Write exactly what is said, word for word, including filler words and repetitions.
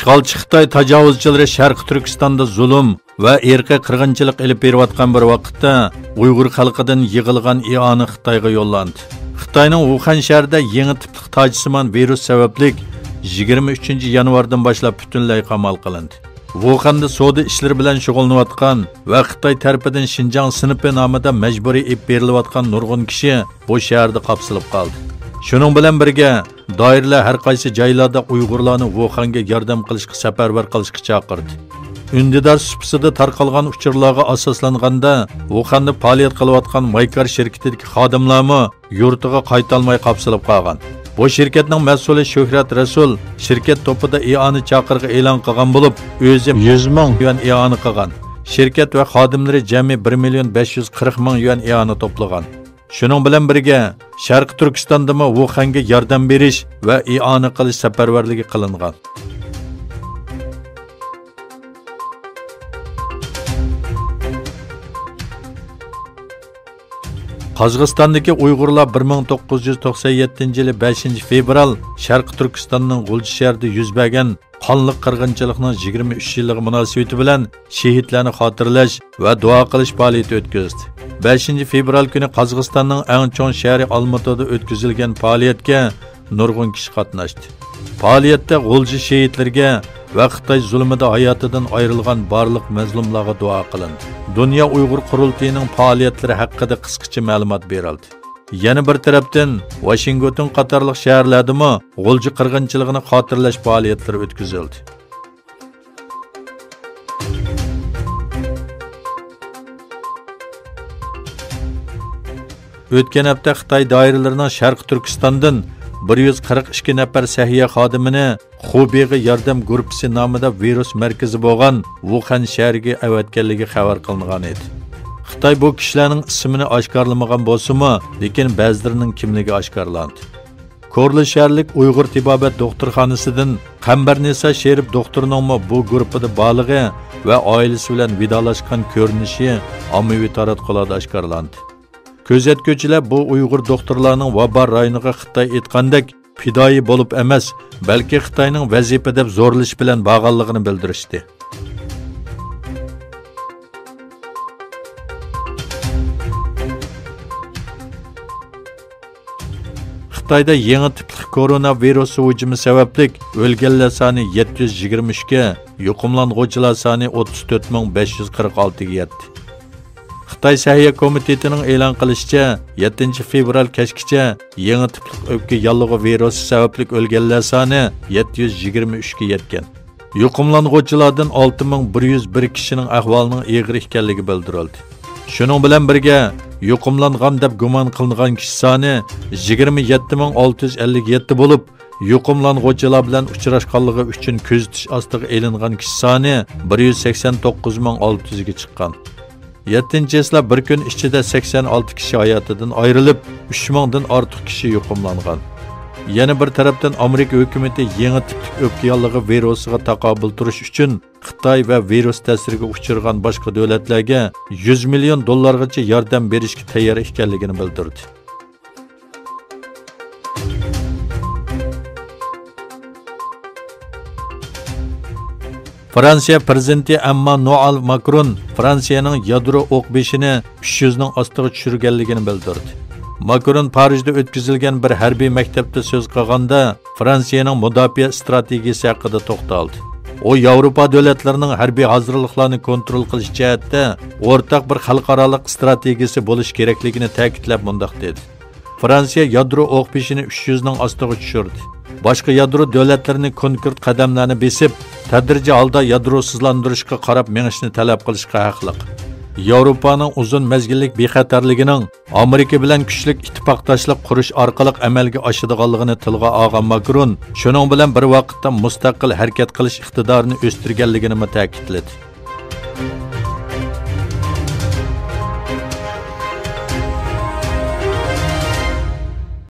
ئىشغالچى خىتاي تاجاۋۇزچىلىرى شەرقىي تۈركىستاندا زۇلۇم ۋە ئىرقىي قىرغىنچىلىق ئېلىپ بېرىۋاتقان بىر ۋاقىتتا، ئۇيغۇر خەلقىدىن يىغىلغان ئىئانە خىتايغا يوللاندى. خىتاينىڭ ۋۇخەن شەھىرىدە يېڭى تىپلىق تاجسىمان ۋىرۇس سەۋەبلىك يىگىرمە ئۈچىنچى يانۋاردىن باشلاپ پۈتۈنلەي قامال قىلىندى. ۋۇخەندە سودا ئىشلىرى بىلەن شۇغۇللىنىۋاتقان ۋە خىتاي تەرىپىدىن شىنجاڭ سىنىپى نامىدا مەجبۇرىي ئېلىپ بېرىلىۋاتقان نۇرغۇن كىشى بۇ شەھەردە قاپسىلىپ قالدى. شۇنىڭ بىلەن بىرگە، دائىرىلەر ھەر قايسى جايلاردا ئۇيغۇرلارنى ۋۇخەنگە ياردەم قىلىشقا سەپەرۋەر قىلىشقا چاقىردى. ئۈندىدار سۇپىسىدا تارقالغان ئۇچۇرلارغا ئاساسلانغاندا، ۋۇخەندە پائالىيەت قىلىۋاتقان مايكار شىركىتىدىكى خادىملارمۇ يۇرتىغا قايتالماي قاپسىلىپ قالغان. بۇ شىركەتنىڭ مەسئۇلى شۆھرەت رەسۇل شىركەت توپىدا ئىئانە چاقىرىقى ئېلان قىلغان بولۇپ، ئۆزى يۈز مىڭ يۈەن ئىئانە قىلغان. شىركەت ۋە خادىملىرى جەمئىي بىر مىليون بەش يۈز قىرىق مىڭ يۈەن ئىئانە توپلىغان. شۇنىڭ بىلەن بىرگە، شەرقىي تۈركىستاندىمۇ ۋۇخەنگە ياردەم بېرىش ۋە ئىئانە قىلىش سەپەرۋەرلىكى قىلىنغان. قازاقىستاندىكى ئۇيغۇرلار بىر مىڭ توققۇز يۈز توقسان يەتتىنچى يىلى بەشىنچى فېۋرال شەرقىي تۈركىستاننىڭ غۇلجا شەھىرىدە يۈز بەرگەن قانلىق قىرغىنچىلىقنىڭ يىگىرمە ئۈچ يىللىقى مۇناسىۋىتى بىلەن شېھىتلەرنى خاتىرىلەش ۋە دۇئا قىلىش پائالىيىتى ئۆتكۈزدى. بەشىنچى فېۋرال كۈنى قازاقىستاننىڭ ئەڭ چوڭ شەھىرى ئالمۇتىدا ئۆتكۈزۈلگەن پائالىيەتكە نۇرغۇن كىشى قاتناشتى. پائالىيەتتە غۇلجا شېھىتلىرىگە ۋە خىتاي زۇلۇمىدا ھاياتىدىن ئايرىلغان بارلىق مەزلۇملارغا دۇئا قىلىندى. دۇنيا ئۇيغۇر قۇرۇلتىيىنىڭ پائالىيەتلىرى ھەققىدە قىسقىچە مەلۇمات بېرىلدى. يەنە بىر تەرەپتىن، ۋاشىنگتون قاتارلىق شەھەرلەردىمۇ غۇلجا قىرغىنچىلىقىنى خاتىرىلەش پائالىيەتلىرى ئۆتكۈزۈلدى. ئۆتكەن ھەپتە خىتاي دائىرىلىرىنىڭ شەرقىي تۈركىستاندىن بىر يۈز قىرىق ئىككى نەپەر سەھىيە خادىمىنى خۇبېيغا ياردەم گۇرۇپپىسى نامىدا ۋىرۇس مەركىزى بولغان ۋۇخەن شەھىرىگە ئەۋەتكەنلىكى خەۋەر قىلىنغان ئىدى. خىتاي بۇ كىشىلەرنىڭ ئىسمىنى ئاشكارىلىمىغان بولسىمۇ، لېكىن بەزىلىرىنىڭ كىملىكى ئاشكارىلاندى. كورلا شەھەرلىك ئۇيغۇر تېبابەت دوختۇرخانىسىدىن قەمبەرنىسا شېرىپ دوختۇرنىڭمۇ بۇ گۇرۇپپىدا بارلىقى ۋە ئائىلىسى بىلەن ۋىدالاشقان كۆرۈنۈشى ئاممىۋى تاراتقۇلاردا ئاشكارىلاندى. كۆزەتكۈچىلەر بۇ ئۇيغۇر دوختۇرلارنىڭ ۋابا رايونىغا خىتاي ئېيتقاندەك پىدائىي بولۇپ ئەمەس، بەلكى خىتاينىڭ ۋەزىپە دەپ زورلىشى بىلەن بارغانلىقىنى بىلدۈرۈشتى. خىتايدا يېڭى تىپلىق كورونا ۋىرۇسى ھۇجۇمى سەۋەبلىك ئۆلگەنلەر سانى يەتتە يۈز يىگىرمە ئۈچكە، يۇقۇملانغۇچىلار سانى ئوتتۇز تۆت مىڭ بەش يۈز قىرىق ئالتىگە يەتتى. خىتاي سەھىيە كومىتېتىنىڭ ئېلان قىلىشىچە، يەتتىنچى فېۋرال كەچكىچە يېڭى تىپلىق ئۆپكە ياللۇغى ۋىرۇسى سەۋەبلىك ئۆلگەنلەر سانى يەتتە يۈز يىگىرمە ئۈچكە يەتكەن. يۇقۇملانغۇچىلاردىن ئالتە مىڭ بىر يۈز بىر كىشىنىڭ ئەھۋالىنىڭ ئېغىر ئىكەنلىكى بىلدۈرۈلدى. شۇنىڭ بىلەن بىرگە، يۇقۇملانغان دەپ گۇمان قىلىنغان كىشى سانى يىگىرمە يەتتە مىڭ ئالتە يۈز ئەللىك يەتتە بولۇپ، يۇقۇملانغۇچىلار بىلەن ئۇچراشقانلىقى ئۈچۈن كۆزىتىش ئاستىغا ئېلىنغان كىشى سانى بىر يۈز سەكسەن توققۇز مىڭ ئالتە يۈزگە چىققان. يەتتىنچى چېسلا بىر كۈن ئىچىدە سەكسەن ئالتە كىشى ھاياتىدىن ئايرىلىپ، ئۈچ مىڭدىن ئارتۇق كىشى يۇقۇملانغان. يەنە بىر تەرەپتىن، ئامېرىكا ھۆكۈمىتى يېڭى تىپلىق ئۆپكە ياللۇغى ۋىرۇسىغا تاقابىل تۇرۇش ئۈچۈن خىتاي ۋە ۋىرۇس تەسىرىگە ئۇچرىغان باشقا دۆلەتلەرگە يۈز مىليون دوللارغىچە ياردەم بېرىشكە تەييار ئىكەنلىكىنى بىلدۈردى. فرانسىيە پىرېزىدېنتى ئەممانۇئېل ماكرون فرانسىيەنىڭ يادرو ئوق بېشىنى ئۈچ يۈزنىڭ ئاستىغا چۈشۈرگەنلىكىنى بىلدۈردى. ماكرون پارىژدا ئۆتكۈزۈلگەن بىر ھەربىي مەكتەپتە سۆز قىلغاندا، فرانسىيەنىڭ مۇداپىئە ئىستراتېگىيىسى ھەققىدە توختالدى. ئۇ ياۋروپا دۆلەتلىرىنىڭ ھەربىي ھازىرلىقلارنى كونترول قىلىش جەھەتتە ئورتاق بىر خەلقئارالىق ئىستراتېگىيىسى بولۇشى كېرەكلىكىنى تەكىتلەپ مۇنداق دېدى: فرانسىيە يادرو ئوق بېشىنى ئۈچ يۈزنىڭ ئاستىغا چۈشۈردى. باشقا يادرو دۆلەتلىرىنى كونكرېت قەدەملەرنى بېسىپ، تەدرىجىي ھالدا يادروسىزلاندۇرۇشقا قاراپ مېڭىشنى تەلەپ قىلىشقا ھەقلىق. ياۋروپانىڭ ئۇزۇن مەزگىللىك بىخەتەرلىكىنىڭ ئامېرىكا بىلەن كۈچلۈك ئىتتىپاقداشلىق قۇرۇش ئارقىلىق ئەمەلگە ئاشىدىغانلىقىنى تىلغا ئالغان ماكرون، شۇنىڭ بىلەن بىر ۋاقىتتا مۇستەقىل ھەرىكەت قىلىش ئىقتىدارىنى ئۆستۈرگەنلىكىنىمۇ تەكىتلىدى.